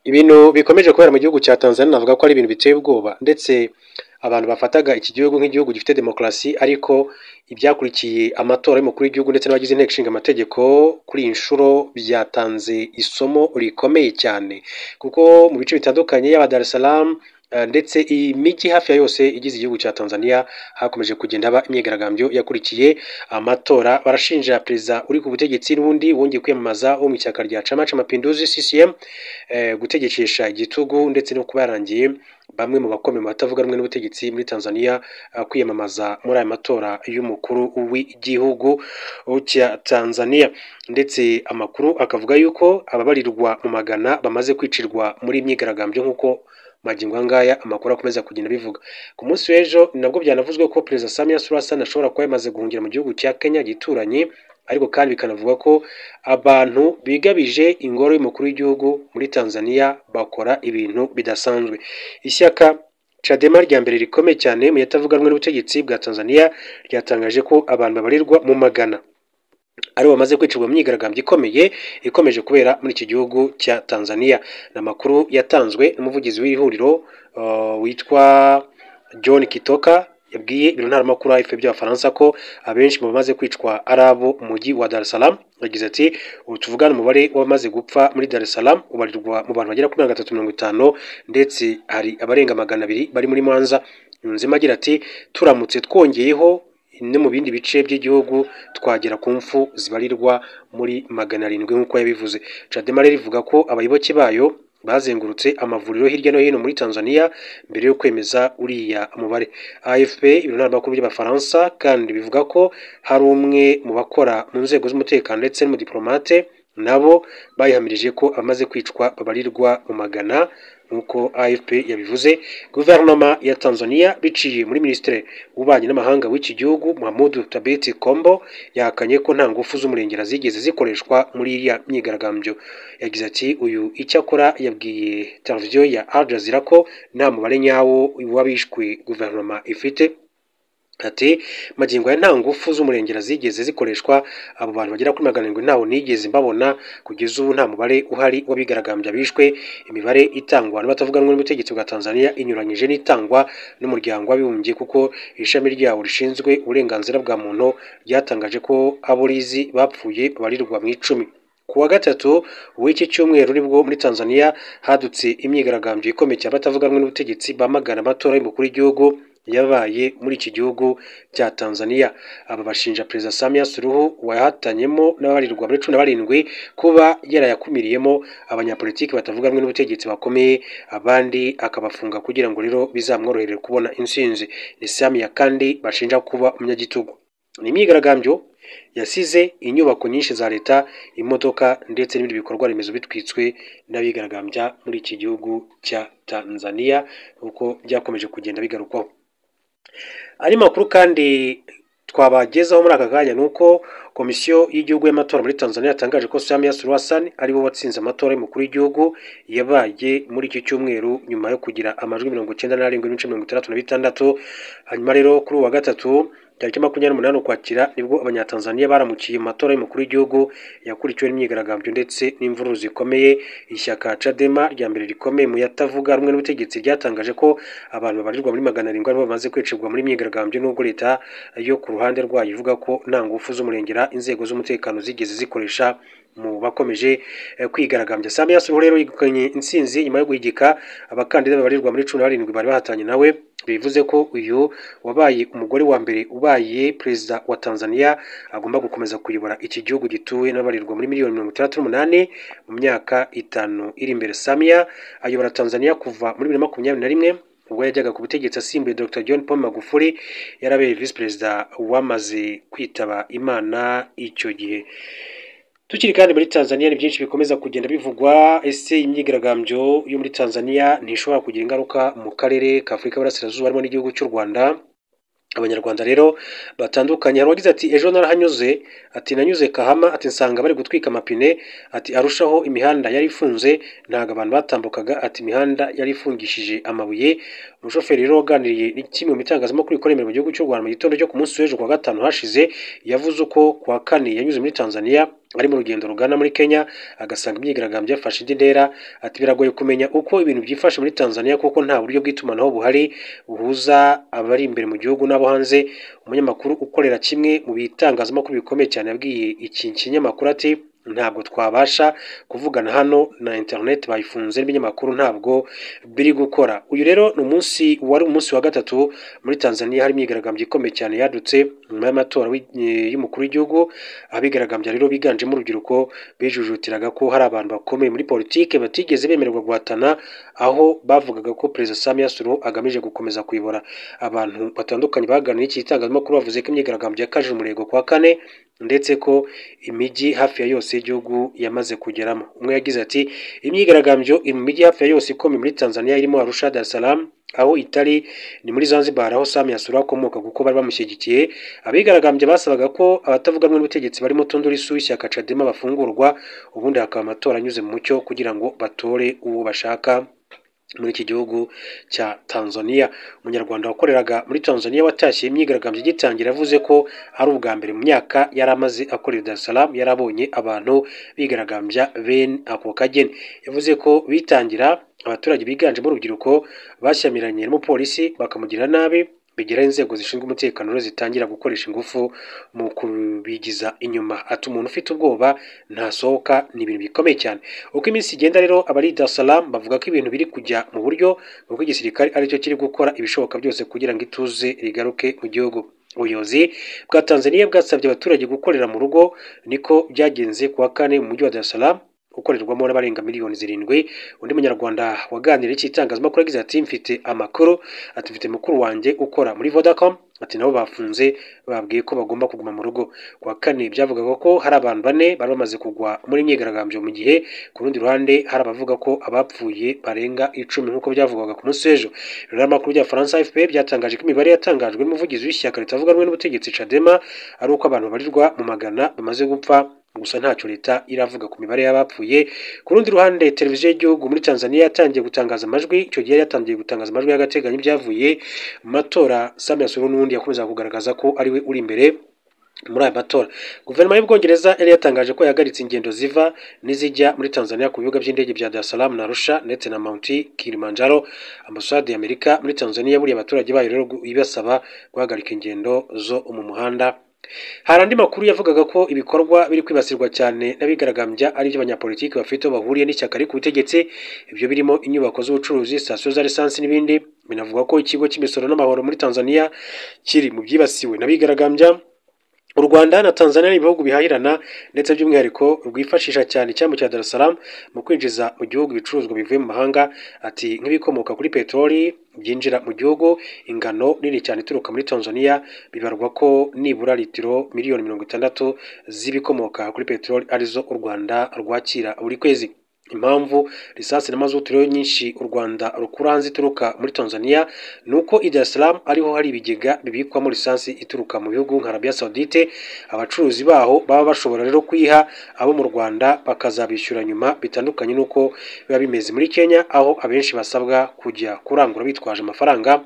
Ibintu bikomeje kubera mu gihugu cya Tanzania navuga ko ari ibintu biteye ubwoba, ndetse abantu bafataga iki gihugu nk'igihugu gifite demokarasi, ariko ibyakurikiye amatora y'umukuru w'igihugu ndetse n'abagize inteko ishinga amategeko kuri iyi nshuro byatanze isomo rikomeye cyane, kuko mu bice bitandukanye yaba Dar es Salaam ndetse imijyi hafi ya yose igize igihugu cya Tanzania hakomeje kugenda haba imyigaragambyo yakurikiye amatora. Barashinja perezida uri ku butegetsi n'ubundi wongeye kwiyamamaza wo mu ishyaka rya Chama cha Mapinduzi CCM gutegekesha igitugu, ndetse no kuba yarangiye bamwe mu bakomeye mu batavuga rumwe n'ubutegetsi muri Tanzania kwiyamamaza muri aya matora y'umukuru w'igihugu cya Tanzania. Ndetse amakuru akavuga yuko ababarirwa mu magana bamaze kwicirwa muri imyigaragambyo, nk'uko magingo angaya amakuru akomeza kugenda bivuga. Ku munsi w'ejo nabwo byanavuzwe ko perezida Samia Suluhu Hassan ashobora kuba yamaze guhungira mu gihugu cya Kenya gituranye, ariko kandi bikanavuga ko abantu bigabije ingoro y'umukuru w'igihugu muri Tanzania bakora ibintu bidasanzwe. Ishyaka Chadema rya mbere rikomeye cyane mu yatavuga rumwe n'ubutegetsi bwa Tanzania ryatangaje ko abantu babarirwa mu magana ari bamaze kwicirwa mu myigaragambyo ikomeye ikomeje kubera muri iki gihugu cya Tanzania. Ni amakuru yatanzwe n'umuvugizi w'ihuriro witwa John Kitoka, yabwiye ibiro ntaramakuru AFP by'Abafaransa ko abenshi mu bamaze kwicwa ari abo mu mujyi wa Dar es Salaam. Yagize ati ubu tuvugana umubare w'abamaze gupfa muri Dar es Salaam ubarirwa mu bantu bagera kuri 350, ndetse hari abarenga 200 bari muri Mwanza. Yunzemo agira ati turamutse twongeyeho no mu bindi bice by'igihugu twagera ku mfu zibarirwa muri 700 nk'uko yabivuze. Chadema rero ivuga ko abayoboke bayo bazengurutse amavuriro hirya no hino muri Tanzania mbere yo kwemeza uriya mubare. AFP ibiro ntaramakuru by'Abafaransa kandi bivuga ko hari umwe mu bakora mu nzego z'umutekano ndetse n'umudiplomate nabo bayihamirije ko abamaze kwicwa babarirwa mu magana nk'uko AFP yabivuze. Guverinoma ya Tanzania biciye muri Minisitiri w'ububanyi n'amahanga w'iki gihugu Mahmoud Thabit Kombo yahakanye ko nta ngufu z'umurengera zigeze zikoreshwa muri iriya myigaragambyo. Yagize ati uyu icyakora yabwiye televiziyo ya Al Jazeera ko nta mubare nyawo w'abishwe guverinoma ifite. Ati magingo aya nta ngufu z'umurengera zigeze zikoreshwa, abo bantu bagera kuri 700 ntawo nigeze mbabona, kugeza ubu nta mubare uhari w'abigaragambya bishwe. Imibare itangwa n'abatavuga rumwe n'ubutegetsi bwa Tanzania inyuranyije n'itangwa n'umuryango w'abibumbye, kuko ishami ryawo rishinzwe uburenganzira bwa muntu ryatangaje ko abo rizi bapfuye babarirwa mu 10. Ku wa gatatu w'iki cyumweru nibwo muri Tanzania hadutse imyigaragambyo ikomeye cyane abatavuga rumwe n'ubutegetsi bamagana amatora y'umukuru w'igihugu yabaye muri iki gihugu cya Tanzania. Aba bashinja perezida Samia Suluhu wahatanyemo n'ababarirwa muri 17 kuba yarayakumiriyemo abanyapolitiki batavuga rumwe n'ubutegetsi bakomeye, abandi akabafunga kugira ngo rero bizamworohere kubona intsinzi. Ni Samia kandi bashinja kuba umunyagitugu. Ni imyigaragambyo yasize inyubako nyinshi za leta, imodoka ndetse n'ibindi bikorwa remezo bitwitswe n'abigaragambya muri iki gihugu cya Tanzania, uko byakomeje kugenda bigarukwaho. Ari makuru kandi twabagezaho muri aka kanya nuko komisiyo y'igihugu y'amatora muri Tanzania yatangaje ko Samia Suluhu Hassan ari we watsinze amatora y'umukuru w'igihugu yabaye muri iki cyumweru nyuma yo kugira amajwi 97.66. Hanyuma rero kuri uwa gatatu tariki 28 Ukwakira nibwo abanyatanzania baramukiye mu matora y'umukuru w'igihugu yakurikiwe n'imyigaragambyo ndetse n'imvururu zikomeye. Ishyaka Chadema rya mbere rikomeye mu yatavuga rumwe n'ubutegetsi ryatangaje ko abantu babarirwa muri 700 aribo bamaze kwicirwa muri imyigaragambyo, nubwo leta yo ku ruhande rwayo ivuga ko nta ngufu z'umurengera inzego z'umutekano zigeze zikoresha mu bakomeje kwigaragambya. Samia Suluhu rero yegukanye intsinzi nyuma yo guhigika abakandida babarirwa muri 17 bari bahatanye nawe. Bivuze ko uyu wabaye umugore wa mbere ubaye perezida wa Tanzania agomba gukomeza kuyobora iki gihugu gituwe n'abarirwa muri miliyoni 68 mu myaka 5 iri imbere. Samia ayobora Tanzania kuva muri 2021 ubwo yajyaga ku butegetsi asimbuye Dr John Pombe Magufuli yarabaye vice perezida wamaze kwitaba Imana icyo gihe. Tukiri kandi muri Tanzania ni byinshi bikomeza kugenda bivugwa. Ese imyigaragambyo yo muri Tanzania ntishobora kugira ingaruka mu karere ka Afurika y'Iburasirazuba harimo n'igihugu cy'u Rwanda? Abanyarwanda rero batandukanye. Hari uwagize ati ejo narahanyuze, ati nanyuze Kahama, ati nsanga bari gutwika amapine, ati arushaho imihanda yari ifunze ntabwo abantu batambukaga, ati imihanda yari ifungishije amabuye. Umushoferi rero waganiriye n'ikimwe mu bitangazamakuru bikorera mu gihugu cy'u Rwanda mu gitondo cyo ku munsi w'ejo kuwa gatanu hashize, yavuze uko kuwa kane yanyuze muri Tanzania ari mu rugendo rugana muri Kenya, agasanga imyigaragambyo yafashe indi ntera. Ati biragoye kumenya uko ibintu byifashe muri Tanzania kuko nta buryo bw'itumanaho buhari buhuza abari imbere mu gihugu n'abo hanze. Umunyamakuru ukorera kimwe mu bitangazamakuru bikomeye cyane yabwiye iki kinyamakuru ati ntabwo twabasha kuvugana hano na internet bayifunze, n'ibinyamakuru ntabwo biri gukora. Uyu rero ni umunsi wari umunsi wa gatatu muri Tanzania hari imyigaragambyo ikomeye cyane yadutse nyuma y'amatora y'umukuru w'igihugu. Abigaragambya rero biganjemo urubyiruko bijujutiraga ko hari abantu bakomeye muri politike batigeze bemererwa guhatana, aho bavugaga ko Perezida Samia Suluhu agamije gukomeza kuyobora. Abantu batandukanye baganiriye iki gitangazamakuru bavuze ko imyigaragambyo yakajije umurego kuwa kane, ndetse ko imijyi hafi ya yose y'igihugu yamaze kugeramo. Umwe yagize ati imyigaragambyo iri mu mijyi hafi ya yose ikomeye muri Tanzania irimo Arusha, Dar es Salaam, aho itari ni muri Zanzibar aho Samia Suluhu akomoka kuko bari bamushyigikiye. Abigaragambya basabaga ko abatavuga rumwe n'ubutegetsi barimo Tundu Lissu w'ishyaka Chadema bafungurwa, ubundi hakaba amatora anyuze mu mucyo kugira ngo batore uwo bashaka muri iki gihugu cya Tanzania. Umunyarwanda wakoreraga muri Tanzania watashye imyigaragambyo igitangira yavuze ko ari ubwa mbere mu myaka yari amaze akorera Dar es Salaam yarabonye abantu bigaragambya bene ako kageni. Yavuze ko bitangira abaturage biganjemo urubyiruko bashyamiranye n'umupolisi bakamugirira nabi, bigera inzego zishinzwe umutekano zitangira gukoresha ingufu mu kubigiza inyuma. Ati umuntu ufite ubwoba ntasohoka, ni ibintu bikomeye cyane. Uko iminsi igenda rero abari Dar es Salaam bavuga ko ibintu biri kujya mu buryo, kuko igisirikare aricyo kiri gukora ibishoboka byose kugira ngo ituze rigaruke mu gihugu. Ubuyobozi bwa Tanzania bwasabye abaturage gukorera mu rugo, niko byagenze kuwa kane mu mujyi wa Dar es Salaam ukorerwamo n'abarenga miliyoni 7. Undi munyarwanda waganiriye iki itangazamakuru yagize ati mfite amakuru, ati mfite mukuru wanjye ukora muri Vodacom, ati nabo bafunze babwiye ko bagomba kuguma mu rugo. Kuwa kane byavugaga ko hari abantu bane bari bamaze kugwa muri imyigaragambyo, mu gihe ku rundi ruhande hari abavuga ko abapfuye barenga 10 nk'uko byavugwaga ku munsi w'ejo. Ibinyamakuru bya Faransa AFP byatangaje ko imibare yatangajwe n'umuvugizi w'ishyaka ritavuga rumwe n'ubutegetsi Chadema ari uko abantu babarirwa mu magana bamaze gupfa, gusa ntacyo leta iravuga ku mibare y'abapfuye. Ku rundi ruhande televiziyo y'igihugu muri Tanzania yatangiye gutangaza amajwi, icyo gihe yatangiye gutangaza amajwi y'agateganyo ibyavuye mu matora. Samia Suluhu n'ubundi yakomezaga kugaragaza ko ari we uri imbere muri aya matora. Guverinoma y'Ubwongereza yari yatangaje ko yahagaritse ingendo ziva n'izijya muri Tanzania ku bibuga by'indege bya Dar es Salaam na Arusha ndetse na Mount Kilimanjaro. Ambasade y'Amerika muri Tanzania yaburiye abaturage bayo rero ibasaba guhagarika ingendo zo mu muhanda. Hari andi makuru yavugaga ko ibikorwa biri kwibasirwa cyane n'abigaragambya ari iby'abanyapolitiki bafite bahuriye n'ishyaka riri ku butegetsi, ibyo birimo inyubako z'ubucuruzi, sitasiyo za lisansi n'ibindi. Binavuga ko ikigo cy'imisoro n'amahoro muri Tanzania kiri mu byibasiwe n'abigaragambya. U Rwanda na Tanzania ni ibihugu bihahirana, ndetse by'umwihariko rwifashisha cyane icyambu cya Dar es Salaam mu kwinjiza mu gihugu ibicuruzwa bivuye mu mahanga. Ati nk'ibikomoka kuri peteroli byinjira mu gihugu, ingano nini cyane ituruka muri Tanzania, bibarwa ko nibura litiro miliyoni 60 z'ibikomoka kuri peteroli arizo u Rwanda rwakira buri kwezi. Impamvu lisansi na mazutu rero nyinshi u Rwanda rukura hanze ituruka muri Tanzania ni uko i Dar es Salaam ariho hari ibigega bibikwamo lisansi ituruka mu bihugu nka Arabia Saudite. Abacuruzi baho baba bashobora rero kuyiha abo mu Rwanda bakazabishyura nyuma, bitandukanye n'uko biba bimeze muri Kenya aho abenshi basabwa kujya kurangura bitwaje amafaranga.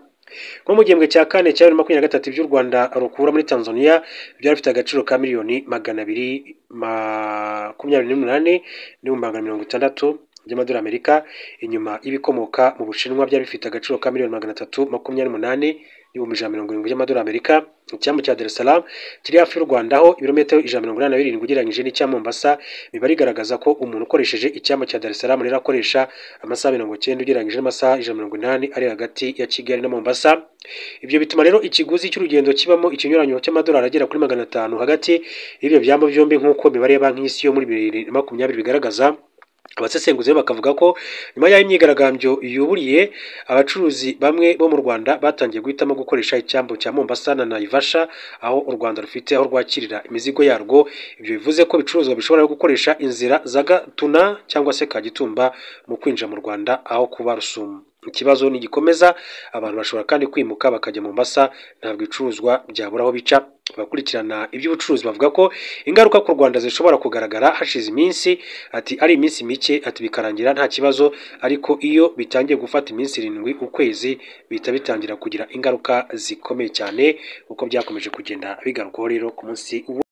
Nko mu gihembwe cya kane cya 2023 by'u Rwanda rukura muri Tanzania byari bifite agaciro ka miliyoni 228 n'ibihumbi 660 by'amadolari Amerika, inyuma y'ibikomoka mu Bushinwa byari bifite agaciro ka miliyoni 328 n'ibihumbi 170 by'amadolari Amerika. Icyambu cya Dar es Salaam kiri hafi y'u Rwanda aho ibirometero 187 ugereranyije n'icya Mombasa. Imibare igaragaza ko umuntu ukoresheje icyambu cya Dar es Salaam rero akoresha amasaha 90 ugereranyije n'amasaha 180 ari hagati ya Kigali na Mombasa. Ibyo bituma rero ikiguzi cy'urugendo kibamo ikinyuranyo cy'amadolari agera kuri 500 hagati y'ibyo byambu byombi, nk'uko imibare ya Banki y'Isi yo muri 2020 bigaragaza. Abasesenguzi bakavuga ko nyuma y'aho imyigaragambyo yuburiye, abacuruzi bamwe bo mu Rwanda batangiye guhitamo gukoresha icyambu cya Mombasa na Naivasha, aho u Rwanda rufite aho rwakirira imizigo yarwo. Ibyo bivuze ko ibicuruzwa bishobora gukoresha inzira za Gatuna cyangwa se Kagitumba mu kwinjira mu Rwanda aho kuba Rusumo. Ikibazo nigikomeza, abantu bashobora kandi kwimuka bakajya Mombasa, ntabwo ibicuruzwa byabura aho bica. Abakurikirana iby'ubucuruzi bavuga ko ingaruka ku Rwanda zishobora kugaragara hashize iminsi, ati ari iminsi mike, ati bikarangira nta kibazo, ariko iyo bitangiye gufata iminsi 7 ukwezi bihita bitangira kugira ingaruka zikomeye cyane, kuko byakomeje kugenda bigarukwaho rero ku munsi.